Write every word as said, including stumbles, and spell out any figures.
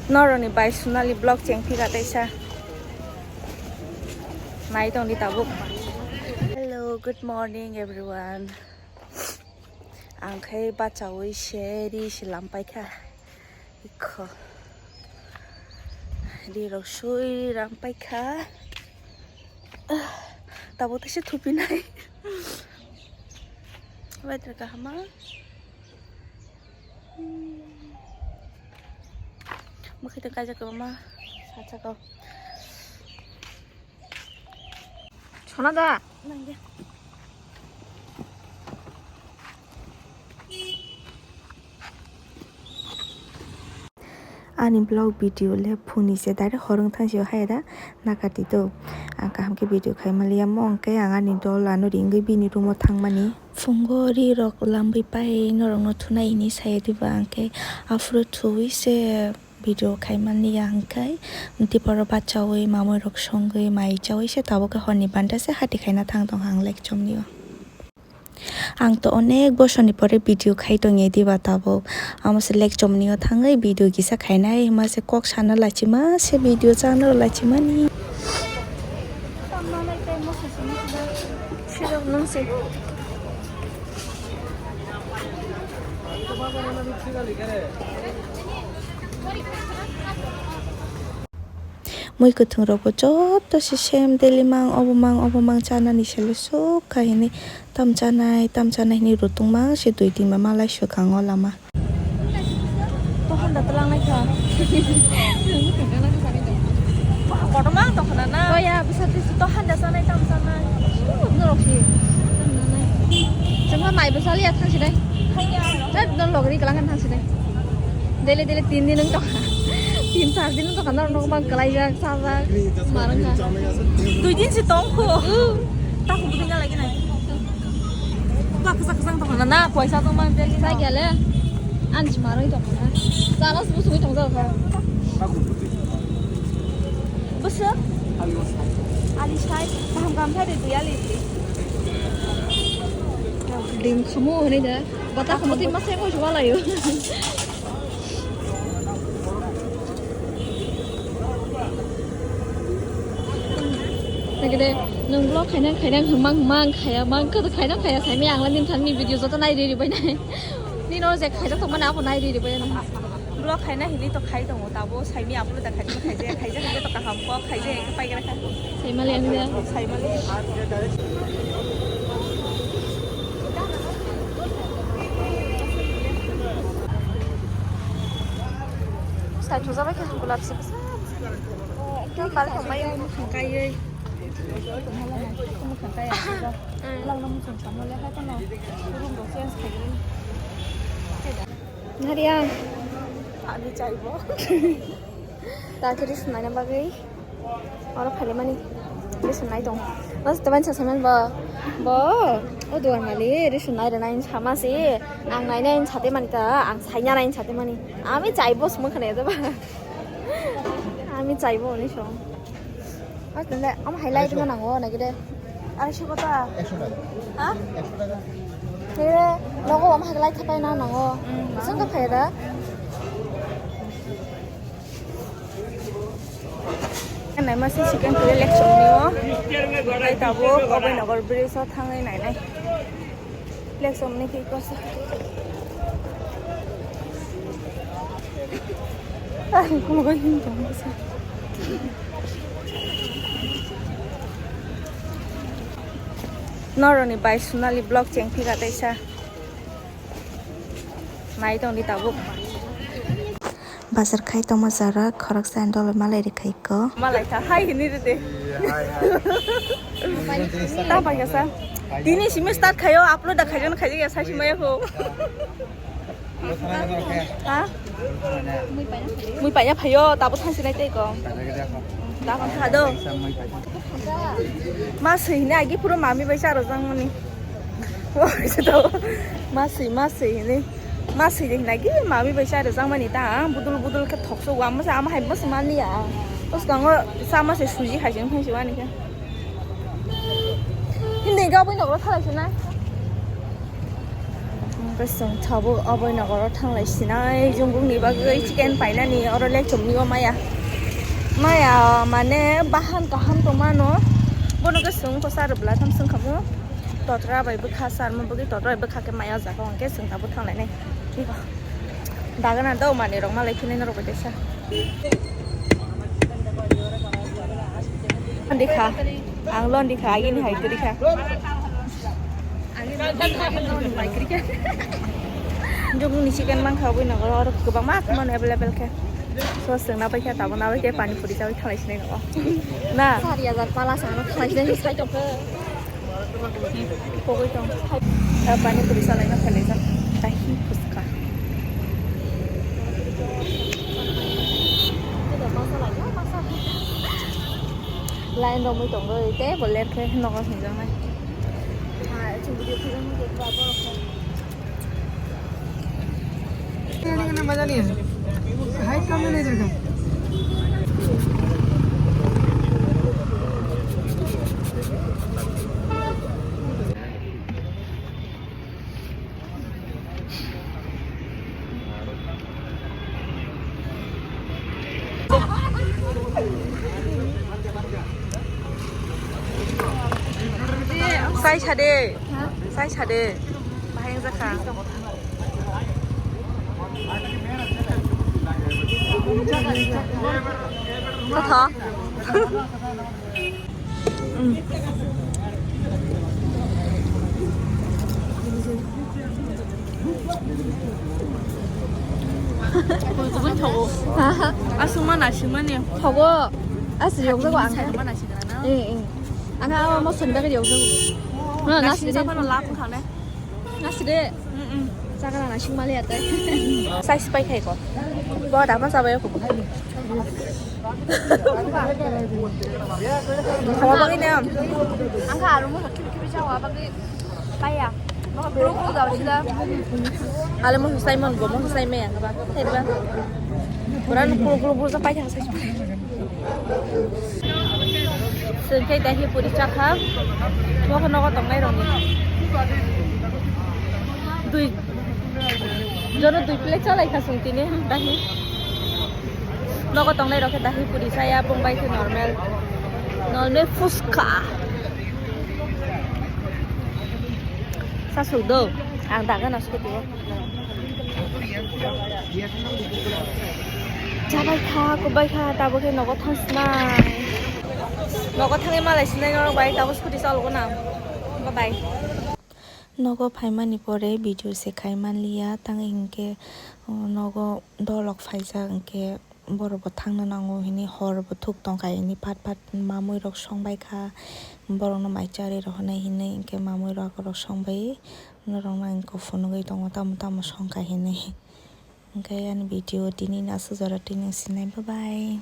Noroni bai Sonali vlog cheng phika teisa. Nai tong di tabuk. Hello, good morning everyone. Ang khai bachawi se ri se lampai kha. Ikho. Ri rok sui lampai kha. Tabuk teisa thupi nai. Weather kaham ma. Mwkhai tong kaijak kwbangma satsakao. Sona da. Ani vlog video le phuni se direct horong thang sio hai da nakati to. Ang kaham khe video khai maliya mo, hwnkhe ang ani dol ano ringwi bini room o thangmani. Phungo ri rok lambwi pai norokno thunai hini saya diba, hwnkhe aphuru thuwi se video khai maliya, hwnkhe tiporo bachawi mamwi rok songwi mai chawi se tabuk khe horni banta se hati khaina thang tong ang lekchomni o. Ang to onek bosor ni pore video khai tong ya diba tabuk. Amo se lekchomni o thangwi video kisa khainai, hima se kok sana lachima se video chana lachimani. Mui kwthwng rok bo joto se same, daily mang obo mang obo mang chanani sele suk kha hini. Tam chanai, tam chanai hinwi rutung mang se dui tin ba malai swkang o lama. To handa twlang nai kha. Kotorma ang tongkhna na. Oya, bwsa twi to handa chanai, tam chanai. Norok si. Chwngma mai bwsa liya thang si dai. Haiya. Jat don logri kalang thang si dai. Daily daily tin din wng tongkha. Tin char din wng tongkha, norok nok bang kwlaijak, sajak, ma wngkha. Dui din se tongkho. Takhuk bwtwi na lagi nai. Ba kwchak kwchang tongkha na, na poisa tongma beli. Sai gele. Anchi maroi tongkha na. Chana se busugwi tongjak kha. Bwswk? Ali sai. Kaham kaham sai de dui ali. Ding khamu hwnwi da. Bata khamu twi masai mo jua layo. Nagede, nwng vlog khainang khainang hwngmang hwngmang khaya mang khe khainang khaya saimaya ang la nini thani video joto nai ri ri bai nai. Nini oro je khaijak tongmani abo nai ri ri bai nai. Vlog khaina hili to khai tongo, tabo saimi apolo da khaijak khaijak khaijak hili to kaham kok khaijak khe pai gra kha. Saimali ang da. Saimali. Sai thujabai khe gulab si bwsa bwsa. Ekdom bal tongmai mukhang kaiwi. Mukhang kaiya. Langno muchung samno le hai phano room rok change khaigwi. Nariya. Ani chaibo. Ta khe ri swnnaina bagwi oro phalimani ri swnnai tong. Bas teban sa saimani bo, bo o duar mali ri swnnai rwnai sama si ang nainai sate mani ta ang saina nai sate mani ami chaibo swmang khana ya ba ami chaibo ni song. Asle, am hai light ma nango, nagi de. Aisho kota? Ekso taka. Ha? Ekso taka. He, nogo am hai light thapai na nango. Mm. Sung ka phaida. Nai ma si chicken puri lek song ni o. Nai tabo, Obai Nagar bridge o thangai nai nai. Flex omni ki kosa. Ah, kumo ko hin tong kosa. Noroni bai Sonali vlog cheng phika teisa. Nai tong di tabuk. Bazar khai tongma jara khoroksa ani dolo malai rikhaiko. Malai kha hai hini ride. Ta pai kasa. Tini simi start khayo, upload da khayo, khayo ya sai simaya ko. Ha? Mui paina phayo, tabo thansi nai tei ko. Da kon kha do. Ma sui hini agi puro mami bai charo jang mani. Ma sui, ma sui hini. Ma sui de hina ki mami bai cha rwjak mani ta, ang budul budul khe thokso, wa masa ama hai masa mani ya. Bwskango cha masa suji hai jeng phai se wani khe. Hindi ga bui nokro thalai se na. Chwng tabuk Abhainagar o thanglai sinai, jungkuk ni bagwi chicken painani, oro le chwng ni o maya. Maya mane bahan kaham tongmano, bono khe chwng kosa rwbwla tham swng kha bo. Totra bai bwkha sarma bagwi totra bai bwkha khe maya o jaga o hwnkhe chwng tabuk thanglainai. Dagana do manwi rok malai philai norok bai kaisa. Londikha, ang londikha, agini hai kwrwikha. Jokni chicken mankha, Abhainagar o oro kwbangma kwmano available khe. So, chwng nabaikha, tabuk nabaikhe pani puri chawi thalai sinai nogo. Na? Sari hajar pala sana thalai sinai sai tongkha. Pogwi tong. Ta pani puri salaina phelaijak. Dahi phuska. Line romwi tongwi tei bo lerkhe nogo hwnjaknai. खाने का मजा नहीं है, हाइट कम नहीं रहेगा। Sai sade, sai sade, bahai jakha. Kotha. Aswk ma naisingmani. Thogo. Aswk yokjago ang. Ang khe amo soni bagwi yokjago. Nasing saphano lab wngkha ne. Nasing de. Chakra naising mali ate. Size pai khai ko. Bo dama sabai ko. Khama bagwi ne. Ang kha aro mo khibi khibi chawa bagwi paiya. Mo bro ko dau sida. Ale mo sai mon go mo sai me ang ba. Sai ba. Pura kulu kulu kulu sa pai thang sai. Chwng khe dahi puri chakha, bo khe nogo tongnai rokni. Dui, jono dui plate chalai kha chwng tini dahi. Nogo tongnai rok khe dahi puri chaya, bongbai khe normal, normal phuska. Sa suk do, ang daga na scooty o. Chabai kha, kubai kha, tabuk khe nogo thang sinai. Nogo thangwi malai sinai norok bai, tabuk scooty chalogo na. Bye bye. Nogo phaimani pore video se khai manliya, tang hinkhe, uh, nogo dolok phaijak hinkhe borok bo thangna nango hinwi hor bo thuk tongkha hinwi phat phat mamui rok songbai kha, borok no mai charwi rw hwnwi hinwi hinkhe mamui rok songbai. Norokno ang kok phunugwi tongo, tamo tamo songkha hinwi. Hwnkhe ani video tini no aswk jora twi nang sinai, bye bye.